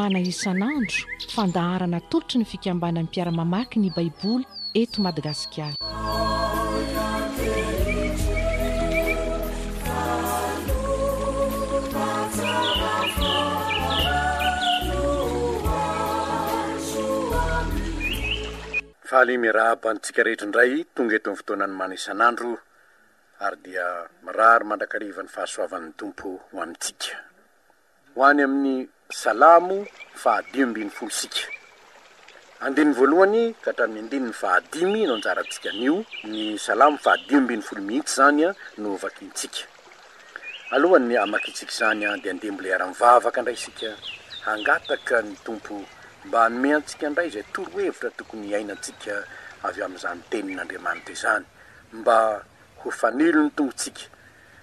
Mana isan'andro, fandaharana atolotry ny fikambanan'ny mpiara-mamaky ny Baiboly eto Madagasikara. Faly miarahaba antsika rehetra indray tonga eto amin'ny fotoanan'ny mana isan'andro ary dia mirary mandrakariva ny fahasoavan'ny Tompo ho amintsika. Ho any amin'ny Salamo faha-15 isika. Andininy voalohany ka hatramin'ny andininy fahadimy no anjarantsika anio. Ny Salamo faha-15 mihitsy izany no hovakintsika. Alohan'ny hamakintsika izany dia andeha mbola hiara-mivavaka indray isika hangataka ny Tompo mba hanome antsika indray izay torohevitra tokony hiainantsika avy amin'izany Tenin'Andriamanitra izany mba ho fanilon'ny tongotsika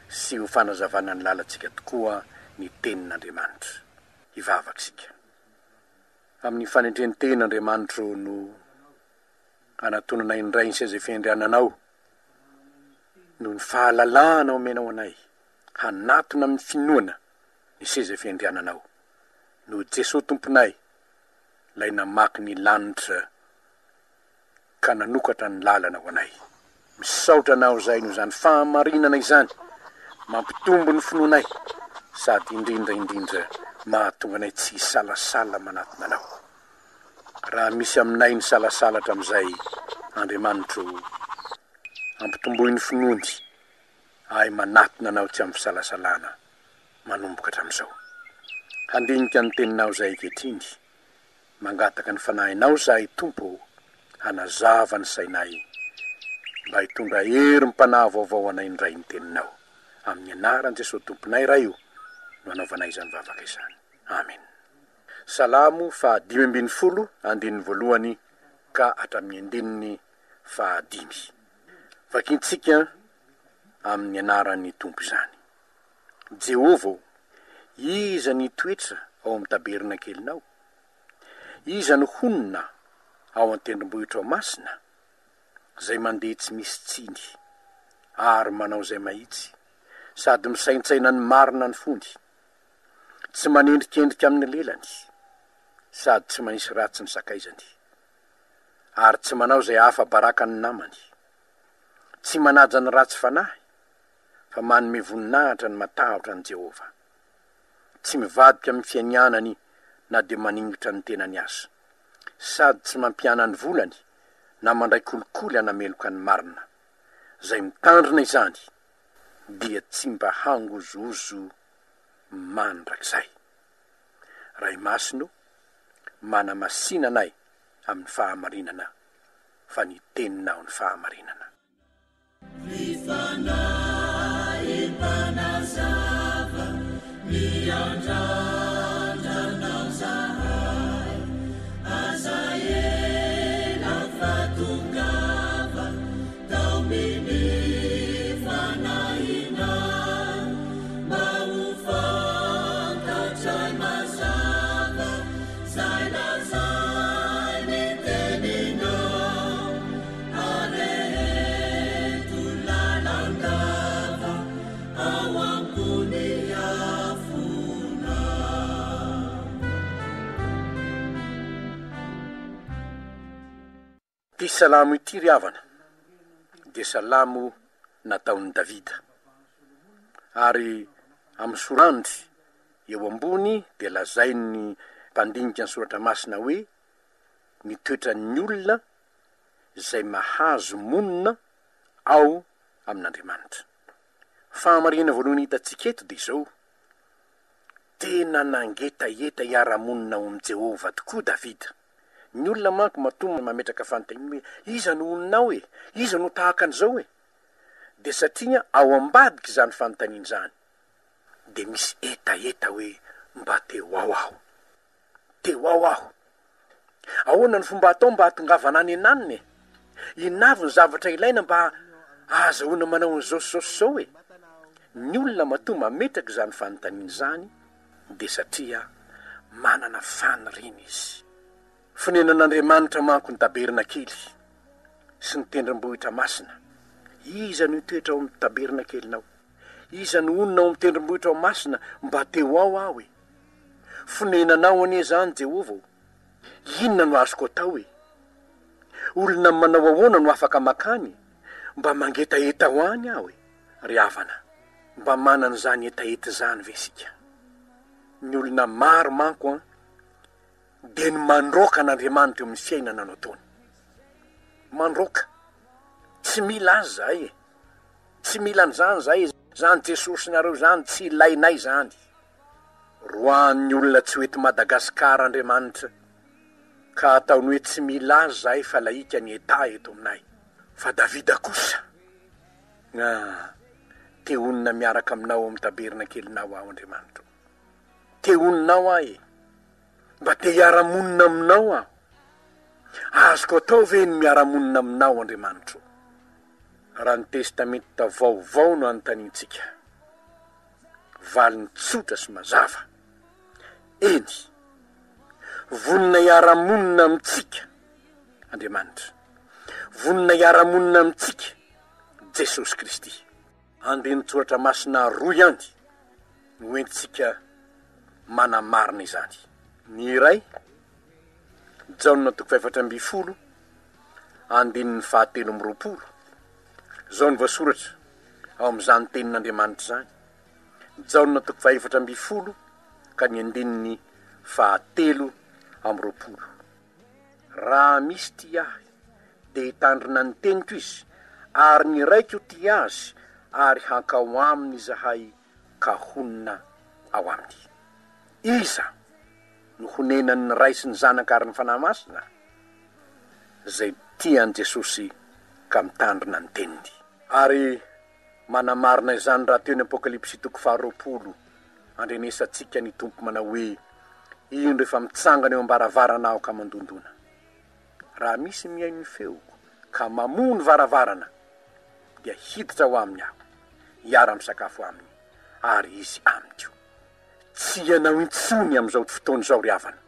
sy ho fanazavana ny lalantsika tokoa ny Tenin'Andriamanitra. Hivavaka isika. Amin'ny fanetren-tena, Andriamanitro, no anatonanay indray ny seza fiandriananao, noho ny fahalalahana omenao anay hanatona amin'ny finoana ny seza fiandriananao, noho Jesoa Tomponay, Ilay namaky ny lanitra ka nanokatra ny lalana ho anay. Misaotra Anao izahay noho izany fahamarinana izany, mampitombo ny finoanay sady indrindra indrindra mahatonga anay tsy hisalasala manatona Anao. Raha misy aminay nisalasala hatramin'izay, Andriamanitro o, ampitomboy ny finoany ahy manatona Anao tsy amin'ny fisalasalana manomboka hatramin'izao. Handinika ny Teninao izahay ankehitriny. Mangataka ny Fanahinao izahay Tompo ô, hanazava ny sainay, mba hitondra herim-panahy vaovao anay indray ny Teninao. Amin'ny anaran'i Jesoa Tomponay Ray o, no anaovanay izany vavaka izany. Amen. Salamo faha 15 andininy voalohany ka hatramin'ny andininy faha dimy. Vakintsika amin'ny anaran'ny Tompo izany. Jehovah ô, iza no hitoetra ao amin'ny tabernakelinao? Iza no honina ao an-tendrombohitrao masina? Izay mandeha tsy misy tsiny, ary manao izay mahitsy, sady misaintsaina ny marina ny fony, tsy manendrikendrika amin'ny lelany, sady tsy manisy ratsy ny sakaizany, ary tsy manao izay hahafa-baraka ny namany, tsy manaja ny ratsy fanahy, fa manome voninahitra ny matahotra an'i Jehovah. Tsy mivadika amin'ny fianianany na dia maningotra ny tenany aza, sady tsy mampiana ny volany na mandray kolikoly hanameloka ny marina. Izay mitandrina izany dia tsy mba hangozohozo mandrakizay. Ray Masina o, manamasina anay amin'ny fahamarinana, fa ny Teninao ny fahamarinana. Ry Fanahy Mpanazava, miandrandra Anao zahay, aza ela fa tongava, taomy ny Fanahinao, mba ho fantatray mazava zay lazain'ny Teninao. Areheto lalandava ao ambony afona. Ity salamo ity ry havana dia salamo nataon'i Davida, ary amin'ny sorandry eo ambony dia lazain'ny mpandinika ny soratra masina hoe ny toetran'ny olona izay mahazo monina ao amin'Andriamanitra. Fahamarinana voalohany hitantsika eto dia izao, Tena nangetaheta hiara-monina ao amin'i Jehovah tokoa Davida. Ny olona manko matoa mametraka fanontaniana hoe, Iza no honina ao e? Iza no tahaka an'izao e? Dia satria ao ambadik'izany fanontaniana izany dia misy hetaheta hoe mba te ho ao aho. Te ho ao aho. Ahoana ny fomba atao mba hahatongavana any ananona e? Inona avy ny zavatra ilaina mba ahazahoana manao an'izao sy izao sy izao e? Ny olona matoa mametraka izany fanontaniana izany dia satria manana faniriana izy. Fonenan'Andriamanitra manko ny tabernakely sy ny tendrombohitra masina. Iza no hitoetra ao amin'ny tabernakelinao? Iza no honina ao amin'ny tendrombohitrao masina mba te ho ao aho e? Fonenanao anie izany Jehovah ô! Inona no azoko atao e? Olona manao ahoana no afaka makany? Mba mangetaheta ho any aho e! Ry havana, mba manana izany hetaheta izany ve isika? Ny olona maro manko an, dia ny mandroaka an'Andriamanitra eo amin'ny fiainana no ataony. Mandroaka. Tsy mila azy izahay e. Tsy mila an'izany izahay e. Izany Jesosinareo izany tsy ilainay izany. Roahan'ny olona tsy ho eto Madagascar Andriamanitra ka ataony hoe tsy mila azy izahay fa lahika ny Etat eto aminay. Fa Davida kosa, ah, te honina miaraka aminao ao amin'ny tabernakelinao aho Andriamanitra o. Te honina ao aho e. Mba te hiara-monina aminao aho. Azoko atao ve ny miara-monina aminao Andriamanitro? Raha ny Testamenta Vaovao no anontaniantsika, valiny tsotra sy mazava, Eny, vonona hiara-monina amintsika Andriamanitra. Vonona hiara-monina amintsika Jesosy Kristy. Andinin-tsoratra masina roa ihany no entintsika manamarina izany. Ny iray, Jaona toko faha-14, andininy fahatelo amby 20. Izao no voasoratra ao amin'izany tenin'Andriamanitra izany, Jaona toko faha-14 ka ny andininy fahatelo amby 20. Raha misy tia ahy, dia hitandrina ny teniko izy, ary ny Raiko tia azy, ary hankao aminy izahay ka honina ao aminy. Iza no honenan'ny Ray sy ny Zanaka ary ny Fanahy Masina? Izay tia an'i Jesosy ka mitandrina ny teniny. Ary manamarina izany rahateo ny Apokalypsy toko faharoapolo, andrenesantsika ny Tompo manao hoe, Indro efa mitsangana eo am-baravarana aho ka mandondona. Raha misy mihaino ny feoko ka mamoha ny varavarana, dia hiditra ao aminy aho, hiara-misakafo aminy, ary izy amiko. Tsy ianao intsony amin'izao fotoana izao, ry havana,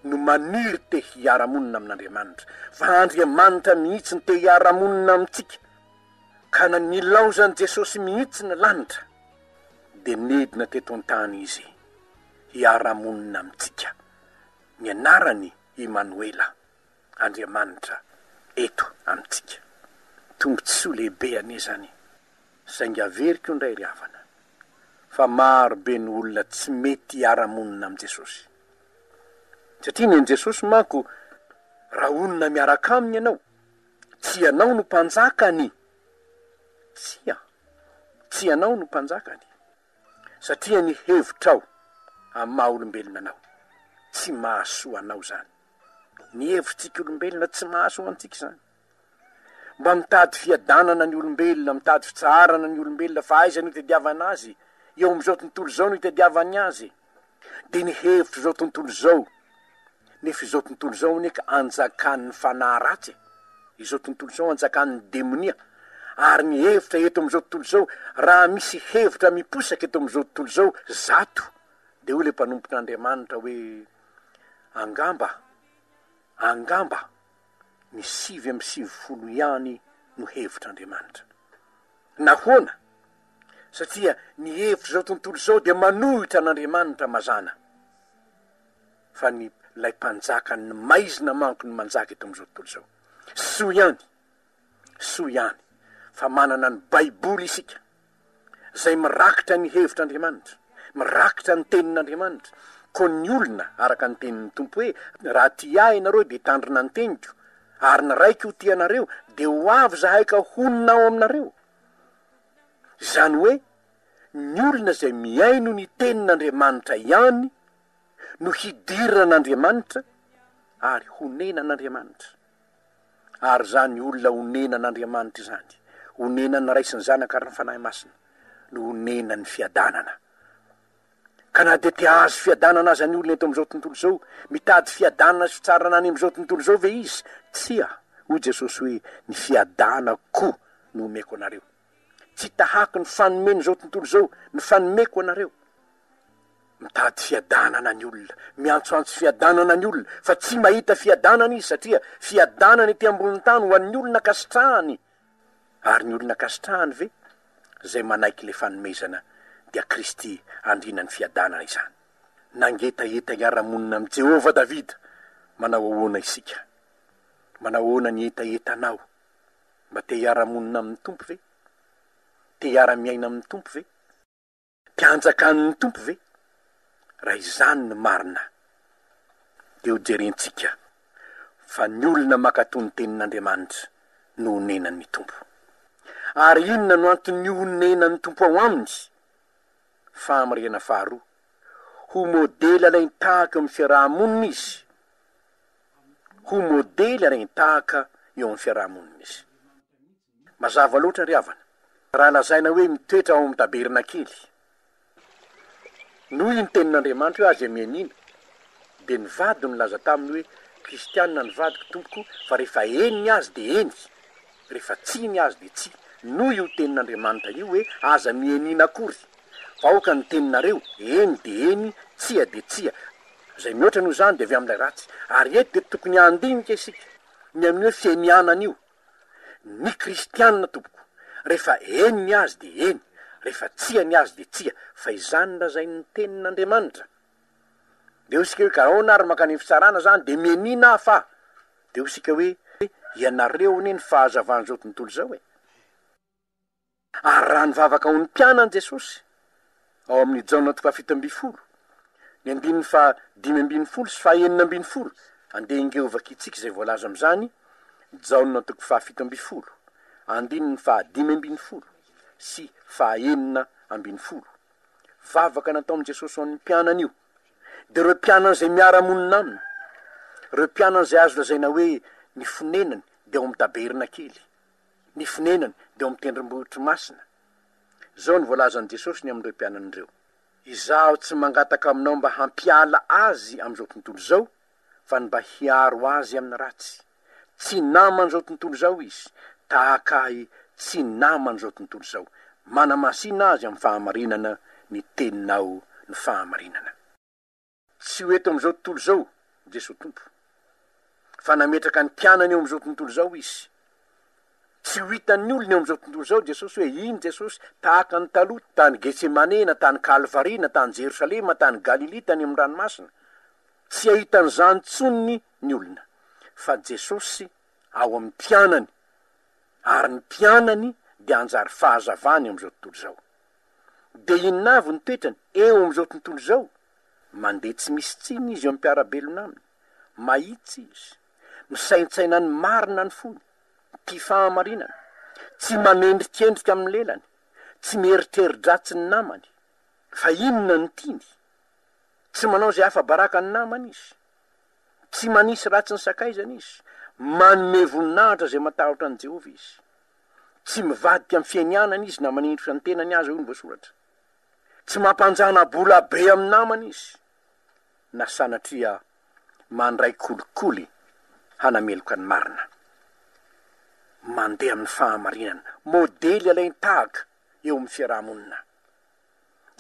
no maniry te hiara-monina amin'Andriamanitra, fa Andriamanitra mihitsy no te hiara-monina amintsika, ka na nilaozan'i Jesosy mihitsy ny lanitra, dia nidina teto an-tany Izy hiara-monina amintsika. Ny anarany Imanoela, Andriamanitra eto amintsika. Tombontsoa lehibe anie izany. Saingy averiko indray ry havana, fa maro be ny olona tsy mety hiara-monina amin'i Jesosy. Satria ny an'i Jesosy manko, raha honina miaraka aminy ianao, tsy ianao no mpanjakany. Tsia, tsy ianao no mpanjakany. Satria ny hevitrao amin'ny maha olombelona anao, tsy mahasoa anao izany. Ny hevitritsika olombelona tsy mahasoa antsika izany. Mba mitady fiadanana ny olombelona, mitady fitsaharana ny olombelona, fa aiza no itadiavana azy? Eo amin'izao tontolo izao no itadiavany azy. Dia ny hevitr'izao tontolo izao, nefa izao tontolo izao anie ka anjakan'ny fanahy ratsy e! Izao tontolo izao anjakan'ny demonia, ary ny hevitra eto amin'izao tontolo izao, raha misy hevitra miposaka eto amin'izao tontolo izao zato, dia hoy ilay mpanompon'Andriamanitra hoe, angamba, angamba ny 99 ihany no hevitr'Andriamanitra. Nahoana? Satria ny hevitr'izao tontolo izao dia manohitra an'Andriamanitra mazàna. Fa ny ilay mpanjakan'ny maizina manko no manjaka eto amin'izao tontolo izao. Soa ihany, soa ihany fa manana ny Baiboly isika, izay mirakitra ny hevitr'Andriamanitra, mirakitra ny tenin'Andriamanitra. Koa ny olona, araka ny tenin'ny Tompo hoe, Raha tia Ahy ianareo dia hitandrina ny teniko, ary ny Raiko ho tia anareo, dia ho avy izahay ka honina ao aminareo. Izany hoe, ny olona izay mihaino ny tenin'Andriamanitra ihany no hidiran'Andriamanitra ary honenan'Andriamanitra. Ary izany olona honenan'Andriamanitra izany, honenan'ny Ray sy ny Zanaka ary ny Fanahy Masina, no honenan'ny fiadanana. Ka na dia te hahazo fiadanana aza ny olona eto amin'izao tontolo izao, mitady fiadanana sy fitsarana any amin'izao tontolo izao ve izy? Tsia, hoy Jesosy hoe, ny fiadanako no omeko anareo. Tsy tahako ny fanomen'izao tontolo izao ny fanomeko anareo. Mitady fiadanana ny olona, miantsoantso fiadanana ny olona, fa tsy mahita fiadanana izy satria fiadanana ety ambonin'ny tany ho an'ny olona ankasitrahany. Ary ny olona ankasitrahany ve? Izay manaiky ilay fanomezana dia Kristy andriana ny fiadanana izany. Nangetaheta hiara-monina amin'i Jehovah Davida. Manao ahoana isika? Manao ahoana ny hetahetanao? Mba te hiara-monina amin'ny Tompo ve? Te hiara-miaina amin'ny Tompo ve? Te hanjakan'ny Tompo ve? Raha izany no marina, dia hojerentsika fa ny olona mankatò ny Tenin'Andriamanitra no honenan'ny Tompo. Ary inona no anton'ny honenan'ny Tompo ao aminy? Fahamariana faharoa, ho modely alain-tahaka eo amin'ny fiaraha-monina izy. Ho modely alain-tahaka eo amin'ny fiaraha-monina izy. Mazava loatra ry havana, raha lazaina hoe mitoetra ao amin'ny tabernakely. Noho iny tenin'Andriamanitra hoe aza mianiana, dia ny vadiny nilaza taminy hoe, Kristianina ny vadiko tompoko fa rehefa eny ny azy dia eny, rehefa tsia ny azy dia tsia. Noho io tenin'Andriamanitra io hoe aza mianiana akory, fa aoka ny teninareo, eny dia eny, tsia dia tsia. Izay mihoatra noho izany dia avy amin'ilay ratsy. Ary eto dia tokony handinika isika ny amin'ny hoe fianianana io. Ny kristianina tompoko, rehefa eny ny azy dia eny, rehefa tsia ny azy dia tsia, fa izany lazain'ny tenin'Andriamanitra. Dia hoy isika hoe ka ahoana ary mankany amin'ny fitsarana zany dia mianiana aho fa, dia hoy isika hoe ianareo anie ny fahazavan'izao tontolo izao e. Ary raha nivavaka ho ny mpianany Jesosy, ao amin'ny Jaona toko faha-17, ny andininy faha-15 sy faha-16, andeha inge ho vakintsika izay voalaza amin'izany, Jaona toko faha-17, andininy faha-15 sy faha-16. Vavaka nataon'i Jesosy ho an'ny mpianany io. Dia ireo mpianany izay miara-monina aminy, ireo mpianany izay azo lazaina hoe ny fonenany dia ao amin'ny tabernakely. Ny fonenany dia ao amin'ny tendrombohitry masina. Izao no voalazan'i Jesosy ny amin'ireo mpianany ireo, Izaho tsy mangataka aminao mba hampiala azy amin'izao tontolo izao, fa ny mba hiaro azy amin'ny ratsy. Tsy naman'izao tontolo izao izy, tahaka Ahy tsy naman'izao tontolo izao. Manamasina azy amin'ny fahamarinana, ny teninao no fahamarinana. Tsy ho eto amin'izao tontolo izao Jesoa Tompo, fa nametraka ny mpianany eo amin'izao tontolo izao Izy. Tsy ho hitan'ny olona eo amin'izao tontolo izao Jesosy hoe iny Jesosy, tahaka ny taloha, tany Getsemane, na tany Kalvary, na tany Jerosalema, tany Galilia, tany amin'ny ranomasina. Tsy hahita an'izany intsony ny olona, fa Jesosy ao amin'ny mpianany, ary ny mpianany dia hanjary fahazavana eo amin'izao tontolo izao. Dia inona avy ny toetrany eo amin'izao tontolo izao? Mandeha tsy misy tsiny izy eo amin'ny mpiara-belona aminy. Mahitsy izy. Misaintsaina ny marina ny fony. Tia fahamarinana. Tsy manendrikendrika amin'ny lelany. Tsy mieritreri-dratsy ny namany. Fa inona no tiany? Tsy manao izay afa-baraka ny namany izy. Tsy manisy ratsy ny sakaizany izy. Manome voninahitra izay matahotra an'i Jehovah izy. Tsy mivadika amin'ny fianianana izy na manindrotra ny tenany aza, hoy ny voasoratra. Tsy mampanjana-bola be amin'ny namany izy, na sanatria mandray kolikoly hanameloka ny marina. Mandeha amin'ny fahamarinana, modely alain-tahaka eo amin'ny fiaraha-monina.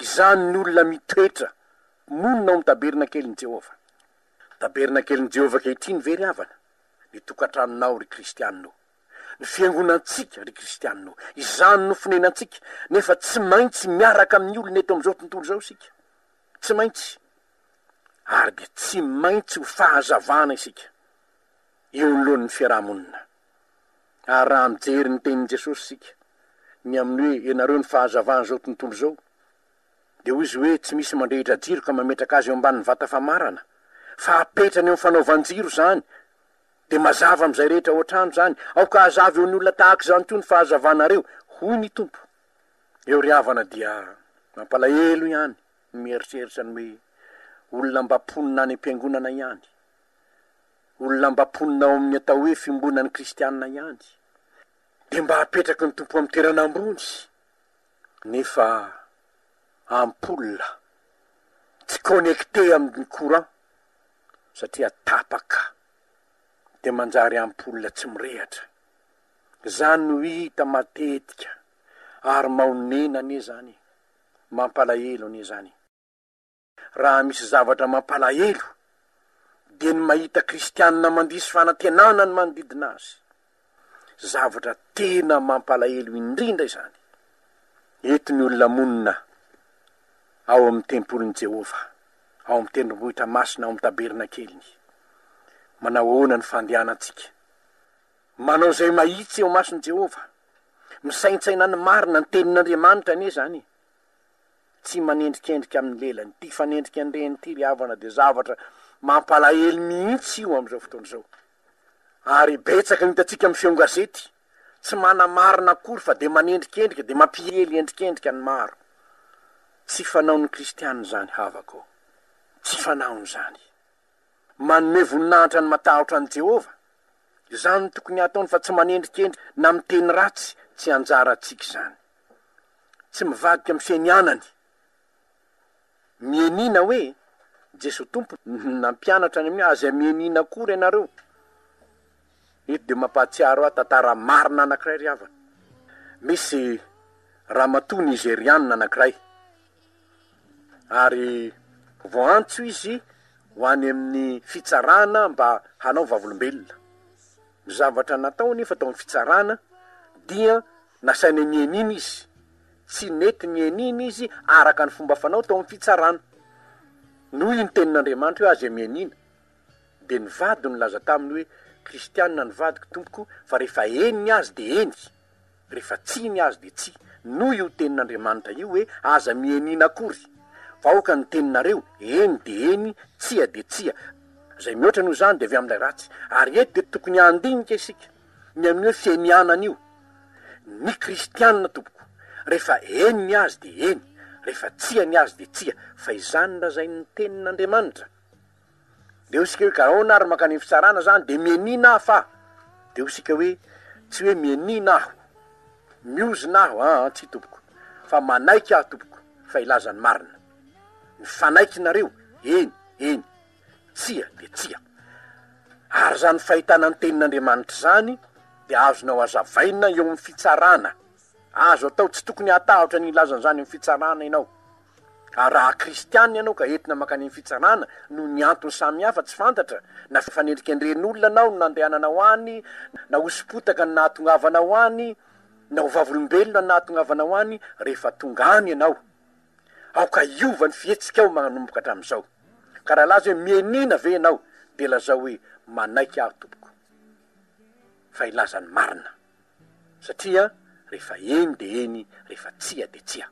Izany ny olona mitoetra monina ao amin'ny tabernakelin'i Jehovah. Tabernakelin'i Jehovah ankehitriny ve ry havana? Ny tokantranonao ry kristiana ô? Ny fiangonantsika, ry kristiana ô, izany no fonenantsika, nefa tsy maintsy miaraka amin'ny olona eto amin'izao tontolo izao isika. Tsy maintsy. Ary dia tsy maintsy ho fahazavana isika eo anoloan'ny fiaraha-monina. Ary raha mijery ny tenin'i Jesosy isika, ny amin'ny hoe ianareo no fahazavan'izao tontolo izao, dia hoy Izy hoe tsy misy mandrehitra jiro ka mametraka azy eo ambanin'ny vata famarana, fa apetrany eo amin'ny fanaovan-jiro izany, Dia mazava amin'izay rehetra ao an-trano izany. Aoka hazava eo ny olona tahaka izany koa ny fahazavanareo, hoy ny Tompo. Eo ry havana dia mampalahelo ihany ny mieritreritra ny hoe olona mba mponina any am-piangonana ihany, olona mba mponina ao amin'ny atao hoe fiombonan'ny kristiana ihany, dia mba apetraky ny Tompo amin'ny toerana ambony, nefa ampoule tsy connecté amin'ny courant satria tapaka dia manjary ampoule tsy mirehatra. Zany no hita matetika ary mahonena anie zany e! Mampalahelo anie zany e! Raha misy zavatra mampalahelo dia ny mahita kristianina mandiso fanantenana ny manodidina azy. Zavatra tena mampalahelo indrindra izany. Eto ny olona monina ao amin'ny tempolin'i Jehovah. Ao amin'ny tendrombohitra masina ao amin'ny tabernakeliny. Manao ahoana ny fandehanantsika? Manao izay mahitsy eo imason'i Jehovah. Misaintsaina ny marina, ny Tenin'Andriamanitra anie izany e. Tsy manendrikendrika amin'ny lelany. Ity fanendrikendrehana ity ry havana dia zavatra mampalahelo mihitsy io amin'izao fotoana izao. Ary betsaka ny hitantsika amin'ny feon-gazety, tsy manamarina akory fa dia manendrikendrika, dia mampiely endrikendrika ny maro. Tsy fanaon'ny kristiana izany havako ô. Tsy fanaony izany. Manome voninahitra ny matahotra an'i Jehovah. Izany no tokony hataony fa tsy manendrikendrika na miteny ratsy, tsy anjarantsika izany. Tsy mivadika amin'ny fianianany. Mianiana hoe, Jesoa Tompo nampianatra any amin'ny hoe aza mianiana akory ianareo. Eto dia mampahatsiaro ahy tantara marina anankiray ry havana. Misy ramatoa nizerianina anankiray ary voaantso izy ho any amin'ny fitsarana mba hanao vavolombelona. Ny zavatra natao anefa tao amin'ny fitsarana dia nasaina nianiana izy. Tsy nety nianiana izy araka ny fomba fanao tao amin'ny fitsarana. Noho iny tenin'Andriamanitra hoe aza mianiana, dia ny vadiny nilaza taminy hoe, Kristianina ny vadiko tompoko fa rehefa eny ny azy dia eny. Rehefa tsia ny azy dia tsia. Noho io tenin'Andriamanitra io hoe aza mianiana akory. Fa aoka ny teninareo, eny dia eny, tsia dia tsia. Izay mihoatra noho izany dia avy amin'ilay ratsy. Ary eto dia tokony handinika isika ny amin'ny hoe fianianana io. Ny kristianina tompoko, rehefa eny ny azy dia eny, rehefa tsia ny azy dia tsia. Fa izany lazain'ny tenin'Andriamanitra. Dia hoy isika hoe ka ahoana ary mankany amin'ny fitsarana zany dia mianiana aho fa dia hoy isika hoe tsy hoe mianiana aho, miozona aho aa tsia tompoko fa manaiky aho tompoko fa hilaza ny marina. Mifanaiky nareo, eny, eny, tsia dia tsia. Ary izany fahitana ny tenin'Andriamanitra izany dia azonao azavaina eo amin'ny fitsarana. Azo atao, tsy tokony hatahotra ny hilaza an'izany amin'ny fitsarana ianao. Ary raha kristiana ianao ka entina mankany amin'ny fitsarana noho ny antony samihafa tsy fantatra, na fanendrikendrehin'olona anao no nandehananao any, na hoso-potaka no nahatongavanao any, na ho vavolombelona no nahatongavanao any, rehefa tonga any ianao, aoka hiova ny fihetsikao manomboka hatramin'izao. Ka raha laza hoe mianiana ve ianao, dia lazao hoe manaiky aho tompoko fa hilaza ny marina. Satria rehefa eny dia eny, rehefa tsia dia tsia.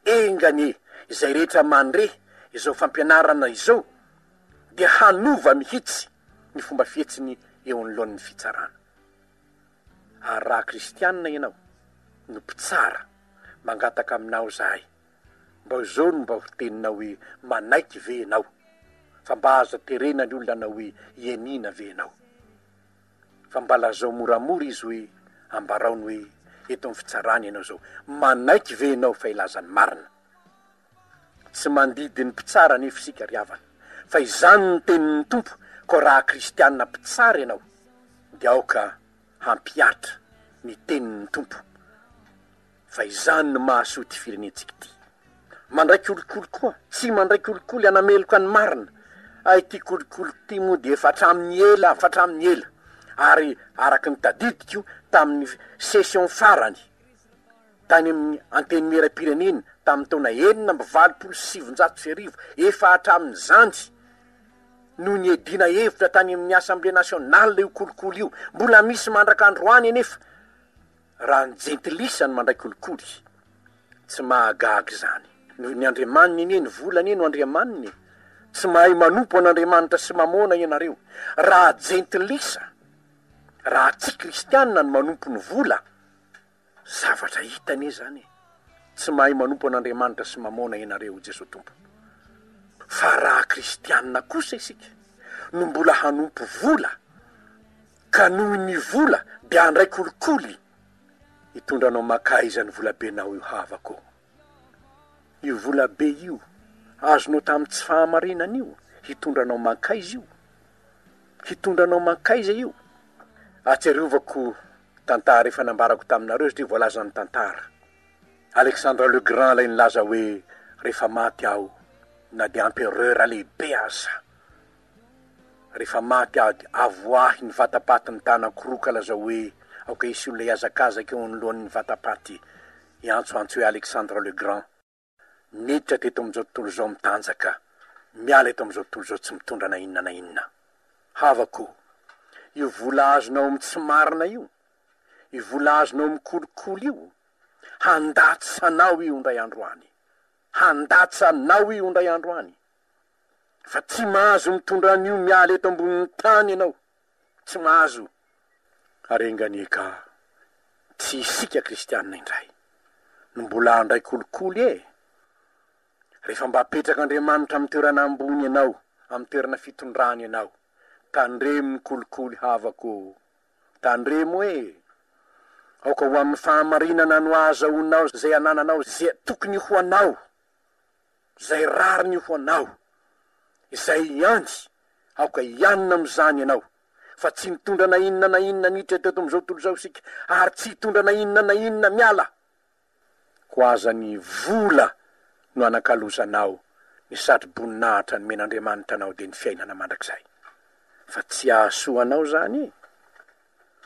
Enga anie izay rehetra mandre izao fampianarana izao dia hanova mihitsy ny fomba fihetsiny eo anoloan'ny fitsarana. Ary raha kristianina ianao no mpitsara, mangataka aminao izahay mba izao no mba ho teninao hoe manaiky ve ianao fa mba aza terena ny olona hanao hoe ianiana ve ianao. Fa mba lazao moramora izy hoe ambarao ny hoe eto amin'ny fitsarana ianao izao. Manaiky ve ianao fa hilaza ny marina? Tsy mandidy ny mpitsara anefa isika ry havana, fa izany no tenin'ny Tompo, koa raha kristiana mpitsara ianao dia aoka hampihatra ny tenin'ny Tompo. Fa izany no mahasoa ity firenentsika ity. Mandray kolikoly koa, tsy mandray kolikoly hanameloka ny marina. Ah ity kolikoly ity moa dia efa hatramin'ny ela, efa hatramin'ny ela. Ary araka ny tadidiko tamin'ny session farany tany amin'ny antenimieram-pirenena tamin'ny taona 1986, efa hatramin'izany no niadiana hevitra tany amin'ny Assemblée nationale io kolikoly io. Mbola misy mandraka androany anefa. Raha ny jentilisa no mandray kolikoly, tsy mahagaga izany. Noho ny andriamaniny anie, ny vola anie no andriamaniny e. Tsy mahay manompo an'Andriamanitra sy mamôna ianareo. Raha jentilisa, raha tsy kristiana no manompo ny vola, zavatra hita anie izany e. Tsy mahay manompo an'Andriamanitra sy mamôna ianareo, hoy Jesoa Tompo. Fa raha kristiana kosa isika no mbola hanompo vola, Ka noho ny vola dia handray kolikoly hitondra anao makaiza ny volabenao io havako ô? Io volabe io azonao tamin'ny tsy fahamarinana io hitondra anao mankaiza io? Hitondra anao mankaiza io? Ahatsiarovako tantara efa nambarako taminareo satria voalazan'ny tantara. Alexandre le Grand ilay nilaza hoe rehefa maty aho na dia empereur lehibe aza Rehefa maty ady, avoahy ny vata-paty ny tanako roa ka lazao hoe, Aoka hisy olona hihazakazaka eo anoloan'ny vata-paty, hiantsoantso hoe Alexandre le Grand. Niditra teto amin'izao tontolo izao mitanjaka. Miala eto amin'izao tontolo izao tsy mitondra na inona na inona. Havako o! Io vola azonao amin'ny tsy marina io, io vola azonao amin'ny kolikoly io, handatsa anao io indray andro any. Handatsa anao io indray andro any. Fa tsy mahazo mitondra an'io miala eto ambonin'ny tany ianao. Tsy mahazo. Ary enga anie ka tsy isika kristianina indray no mbola handray kolikoly e! Rehefa mba apetrak'Andriamanitra amin'ny toerana ambony ianao, amin'ny toerana fitondrana ianao, tandremo ny kolikoly havako ô! Tandremo e! Aoka ho amin'ny fahamarinana no ahazahoanao izay anananao, izay tokony ho anao. Izay rariny ho anao, izay ihany, aoka hianina amin'izany ianao, fa tsy nitondra na inona na inona niditra teto amin'izao tontolo izao isika, ary tsy hitondra na inona na inona miala. Koa aza ny vola no anakalozanao ny satro-boninahitra nomen'Andriamanitra anao dia ny fiainana mandrakizay. Fa tsy hahasoa anao izany e!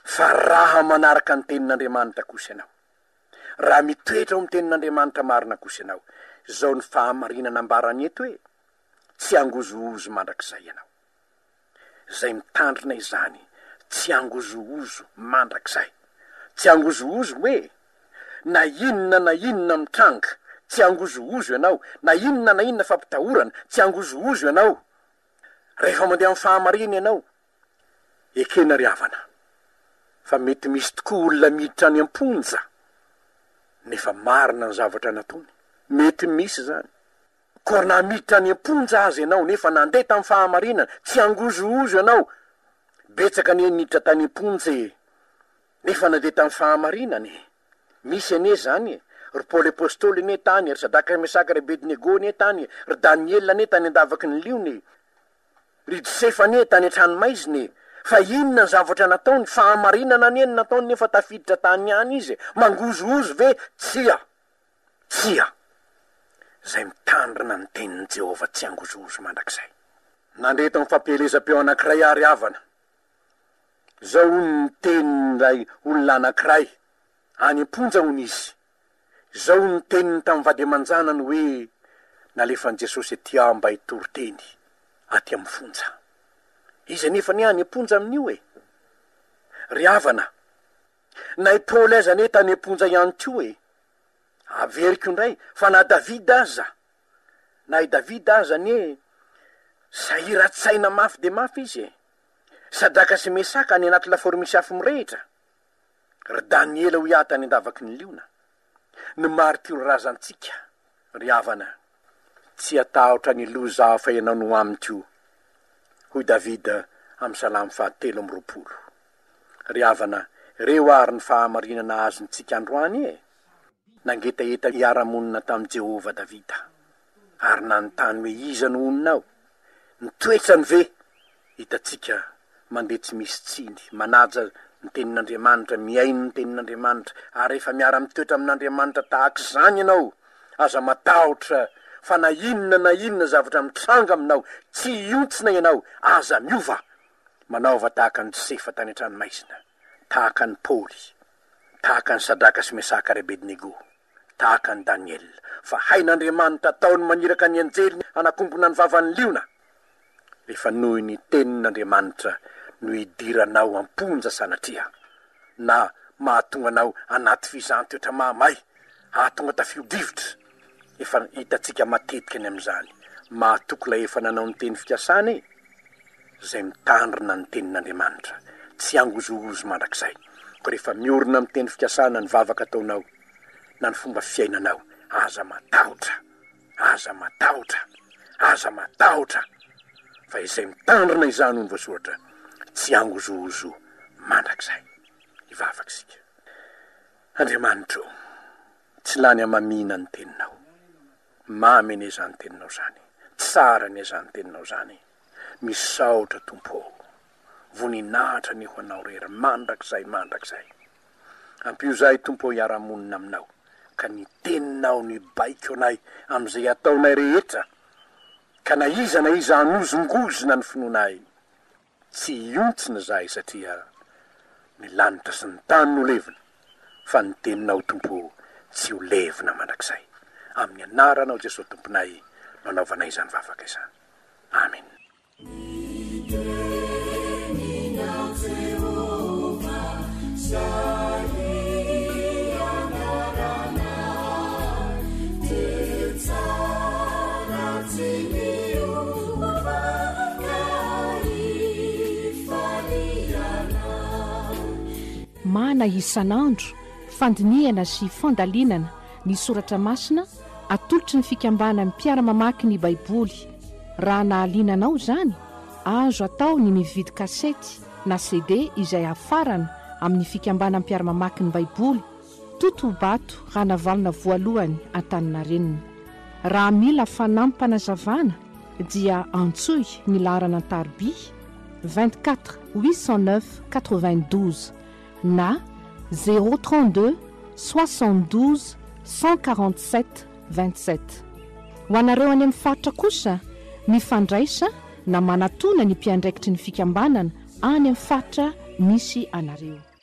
Fa raha manaraka ny tenin'Andriamanitra kosa ianao, Raha mitoetra ao amin'ny tenin'Andriamanitra marina kosa ianao, izao ny fahamarinana ambarany eto e, tsy hangozohozo mandrakizay ianao. Izay mitandrina izany tsy hangozohozo mandrakizay. Tsy hangozohozo hoe na inona na inona mitranga, tsy hangozohozo ianao, na inona na inona fampitahorana, tsy hangozohozo ianao. Rehefa mandeha amin'ny fahamarinana ianao, Ekena ry havana fa mety misy tokoa olona miditra any am-ponja nefa marina ny zavatra nataony. Mety misy izany. Koa na miditra any am-ponja aza ianao nefa nandeha tamin'ny fahamarinana, tsy hangozohozo ianao. Betsaka anie ny niditra tany am-ponja e! Nefa nandeha tamin'ny fahamarinana e! Misy anie izany e! Ry Paoly Apostoly anie tany e, ry Sadraka, Mesaka, ry Abednego anie tany e, ry Daniela anie tany an-davaky ny liona e! Ry Josefa anie tany an-tranomaizina e! Fa inona ny zavatra nataony? Fahamarinana anie no nataony nefa tafiditra tany ihany izy e! Mangozohozo ve? Tsia! Tsia! Izay mitandrina ny tenin'i Jehovah tsy hangozohozo mandrakizay. Nandre tao amin'ny fampielezam-peo anankiray aho ry havana. Izao hono ny tenin'ilay olona anankiray, any am-ponja hono izy. Izao no teniny tamin'ny vady aman-janany hoe, Nalefan'i Jesosy aty aho mba hitory teny aty amin'ny fonja. Izy anefa anie any am-ponja amin'io e! Ry havana, na i Paoly aza anie tany am-ponja ihany koa e! Averiko indray fa na Davida aza, na i Davida aza anie sahiran-tsaina mafy dia mafy izy e! Sadraka sy Mesaka any anaty lafaoro misy afo mirehitra. Ry Daniela hoy aho tany an-davaky ny liona, ny maritiora razantsika, ry havana, tsy hatahotra ny loza aho fa ianao no amiko, hoy Davida amin'ny Salamo faha 23. Ry havana, ireo àry ny fahamarinana azontsika androany e! Nangetaheta hiara-monina tamin'i Jehovah Davida, ary nanontany hoe iza no honina ao? Ny toetrany ve? Hitantsika mandeha tsy misy tsiny, manaja ny Tenin'Andriamanitra, mihaino ny Tenin'Andriamanitra, ary rehefa miara-mitoetra amin'Andriamanitra tahaka izany ianao, aza matahotra fa na inona na inona zavatra mitranga aminao, tsy hihontsina ianao, aza miova! Manaova tahaka an'i Josefa tany an-tranomaizina, tahaka an'i Paoly, tahaka an'i Sadraka sy Mesaka ary Abednego, tahaka an'i Daniela, fa hain'Andriamanitra atao ny maniraka ny anjeliny hanakombona ny vavan'ny liona. Rehefa noho ny tenin'Andriamanitra no idiranao am-ponja sanatria, na mahatonga anao anaty fizahan-toetra mahamay, hahatonga tafio-drivotra, efa hitantsika matetika ny amin'izany, mahatoky ilay efa nanao ny teny fikasana e! izay mitandrina ny tenin'Andriamanitra, tsy hangozohozo mandrakizay. Koa rehefa miorina amin'ny teny fikasana ny vavaka ataonao, na ny fomba fiainanao, aza matahotra, aza matahotra, aza matahotra, fa izay mitandrina izany hoy ny voasoratra, tsy hangozohozo mandrakizay. Hivavaka isika. Andriamanitra ô, tsy lany hamamiana ny teninao. Mamy anie izany teninao izany. Tsara anie izany teninao izany. Misaotra Tompo ô. Voninahitra anie ho Anao rery mandrakizay mandrakizay. Ampio izahay Tompo ô hiara-monina Aminao ka ny teninao no hibaiko anay amin'izay ataonay rehetra ka na iza na iza hanozongozona ny finoanay Tsy hihontsina izahay satria ny lanitra sy ny tany no levona fa ny teninao Tompo ô tsy ho levona mandrakizay. Amin'ny anaranao Jesoa Tomponay no anaovanay izany vavaka izany. Amen. Mana isan'andro, fandinihana sy fandalinana ny soratra masina atolotry ny Fikambanan'ny Mpiara-mamaky ny Baiboly. Raha nahaliana anao izany, azo atao ny mividy kasety na CD izay hafarana amin'ny Fikambanan'ny Mpiara-mamaky ny Baiboly, Totohobato Ranavalona Voalohany Antaninarenina. Raha mila fanampim-panazavana dia antsoy ny laharana an-tariby 24 809 92 na 032 72 147 27. Ho anareo any amin'ny faritra kosa, mifandraisa na manatona ny mpiandraikitry ny fikambanana any amin'ny faritra misy anareo.